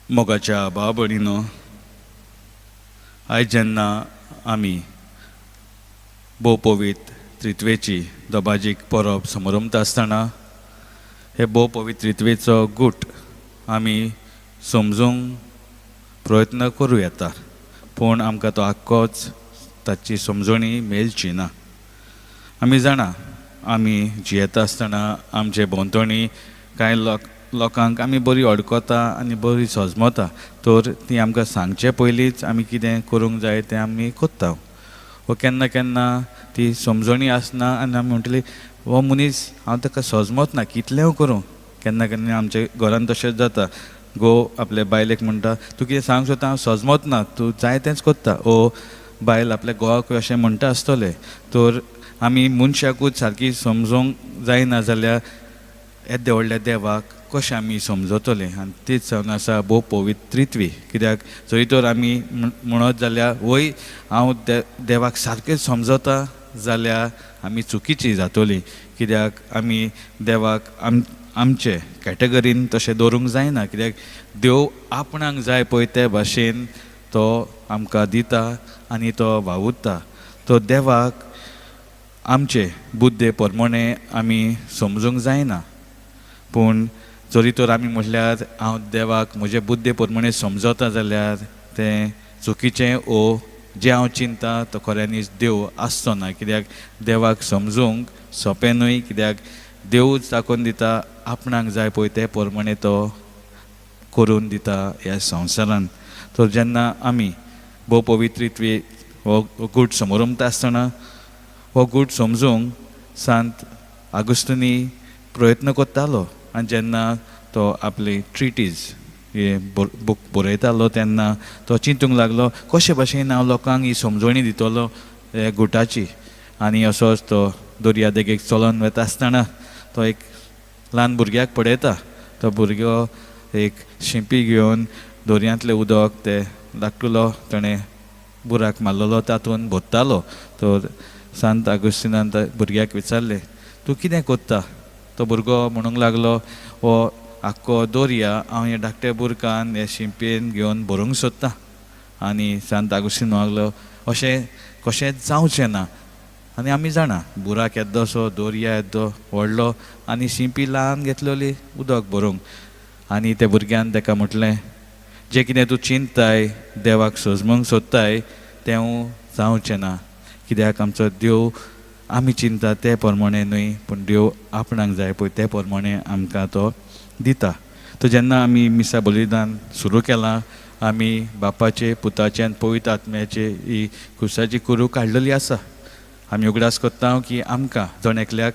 मोगाच्या भाव भयणीनो, आयज जेन्ना आमी भोव पवित्र त्रित्वेची दबाजीक परब समरमता आसतना हे भोव पवित्र त्रित्वेचो गूट आमी समजूंक प्रयत्न करूं येता, पूण आमकां तो आख्खोच ताची समजणी मेळची ना. आमी जाणा, आमी जियेता आसतना आमचे भोंवतणी कांय लोकांक आमी बरी अडकता आनी बरी सजमता, तर ती आमकां सांगचे पयलींच आमी कितें करूंक जाय तें आमी कोत्ता. वो केन्ना केन्ना ती समजणी आसना आनी आमी म्हणटली, हो मनीस हांव ताका सजमत ना, कितलेंय करूं. केन्ना केन्ना आमच्या घरान तशेंच जाता. घोव आपले बायलेक म्हणटा, तूं कितें सांग सोदता हांव सजमत ना, तूं जाय तेंच कोत्ता. ओ बायल आपल्या घोवाकूय अशें म्हणटा आसतलें. तर आमी मनशाकूच सारकी समजूंक जायना जाल्यार येद्या व्हडल्या देवाक कशें आमी समजतले? आनी तीच जावन आसा भोव पवित्र त्रित्वी. कित्याक जरी तर आमी म्हणत जाल्यार, वय, हांव देवाक सारकें समजता जाल्यार आमी चुकीची जातली. कित्याक आमी देवाक आमचे कॅटेगरीन तशें दवरूंक जायना, कित्याक देव आपणाक जाय पळय ते भाशेन तो आमकां दिता आनी तो वावुरता. तो देवाक आमचे बुद्दे प्रमाणे आमी समजूंक जायना. पूण जरी तर आमी म्हटल्यार हांव देवाक म्हजे बुद्दे प्रमाणे समजता जाल्यार तें चुकीचें ओ जें हांव चिंता तो खऱ्यांनीच देव आसचो ना, कित्याक देवाक समजूंक सोंपें न्हय, कित्याक देवूच दाखोवन दिता, आपणाक जाय पळय ते प्रमाणे तो करून दिता ह्या संवसारान. तर जेन्ना आमी भोव पवित्रित्वे हो गूट समरमता आसतना हो गूट समजूंक सांत आगुस्तिनी प्रयत्न करतालो आनी जेन्ना तो आपली ट्रिटीज हे बूक बरयतालो तेन्ना तो चिंतूंक लागलो, कशे भाशेन हांव लोकांक ही समजणी दितलो हे गुटाची. आनी असोच तो दर्या देगेक चलोन वता आसतना तो एक ल्हान भुरग्याक पळयता. तो भुरगो एक शिंपी घेवन दर्यांतलें उदक ते धाकटुलो ताणें बुराक मारलेलो तातूंत भरतालो. तर सांत आगुस्तिनान त्या भुरग्याक विचारलें, तूं कितें कोत्ता? तो भुरगो म्हणूंक लागलो, हो आख्खो दर्या हांव हे धाकट्या बुरकान हे शिंपयेन घेवन भरूंक सोदतां. आनी सांत आगुस्तीन म्हणूंक लागलो, अशें कशेंच जावचें ना. आनी आमी जाणा, बुराक येद्दोसो, दर्या येद्दो व्हडलो आनी शिंपी ल्हान घेतलेली उदक भरूंक. आनी त्या भुरग्यान ताका म्हटलें, जें कितें तूं चिंतताय, देवाक सजमूंक सोदताय, तें जावचें ना, कित्याक आमचो देव आमी चिंता ते प्रमाणे न्हय, पूण देव आपणाक जाय पळय ते प्रमाणे आमकां तो दिता. तर जेन्ना आमी मिसा बलिदान सुरू केलां, आमी बापाचे, पुताचे आनी पवित्र आत्म्याचे ही खुर्साची कुरू काडलेली आसा. आमी उगडास करता की आमकां जण एकल्याक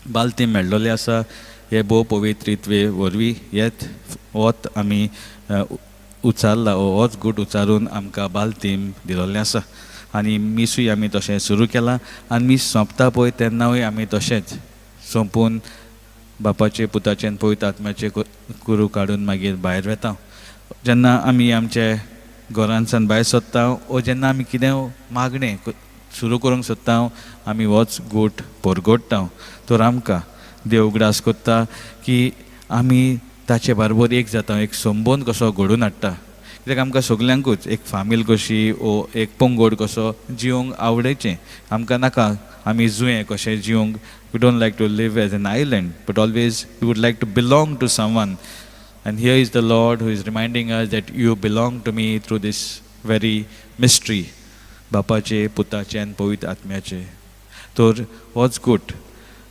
बालतीम मेळ्ळोले आसा. हे भोव पवित्रित्वे वरवीं येत वत आमी उचारला, होच गूट उचारून आमकां बालतीम दिलोलें आसा. आनी मिसूय आमी तशें सुरू केलां आनी मीस सोंपता पळय तेन्नाय आमी तशेंच सोंपून बापाचे, पुताचे आनी पवित्र आत्म्याचे कुरू काडून मागीर भायर वेता. जेन्ना आमी आमचे घरांतल्यान भायर सोदता ओ जेन्ना आमी कितें मागणें सुरू करूंक सोदता, आमी होच गूट परगोडटा. तर आमकां देव उगडास करता की आमी ताचे बरोबर एक जाता, एक संबंद कसो घडोवन हाडटा, कित्याक आमकां सगल्यांकूच एक फामील कशी ओ एक पंगड कसो जिवंक आवडचें. आमकां नाका आमी जुंये कशें जिवंक. We don't like to live as an island, but always we would like to belong to someone. And here is the Lord who is reminding us that you belong to me through this very mystery. बापाचे, पुताचे आनी पवित्र आत्म्याचे. तर होच गूट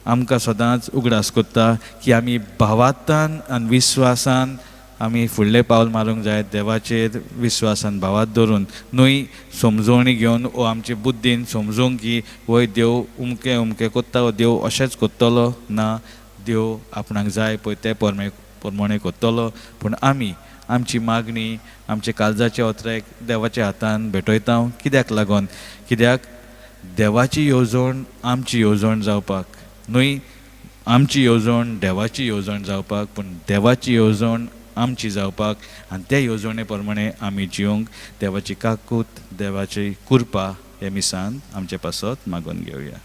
आमकां सदांच उगडास करता की आमी भावार्थान आनी विस्वासान आमी फुडलें पावल मारूंक जाय, देवाचेर विस्वासान भावार्थ दवरून, न्हय समजवणी घेवन ओ आमचे बुद्दीन समजूंक की वय देव उमकें उमकें कोत्ता वो देव अशेंच कोत्तलो. ना, देव आपणाक जाय पळय ते प्रमाणे कोत्तलो, पूण आमी आमची मागणी, आमचे काळजाचे ओतरेक देवाच्या हातान भेटयता. कित्याक लागून? कित्याक देवाची येवजण आमची येवजण जावपाक न्हय, आमची येवजण देवाची येवजण जावपाक, पूण देवाची येवजण आमची जावपाक आनी त्या येवजणे प्रमाणे आमी जिवंक देवाची काकूत, देवाची कृपा हे मिसान आमचे पासत मागून घेवया.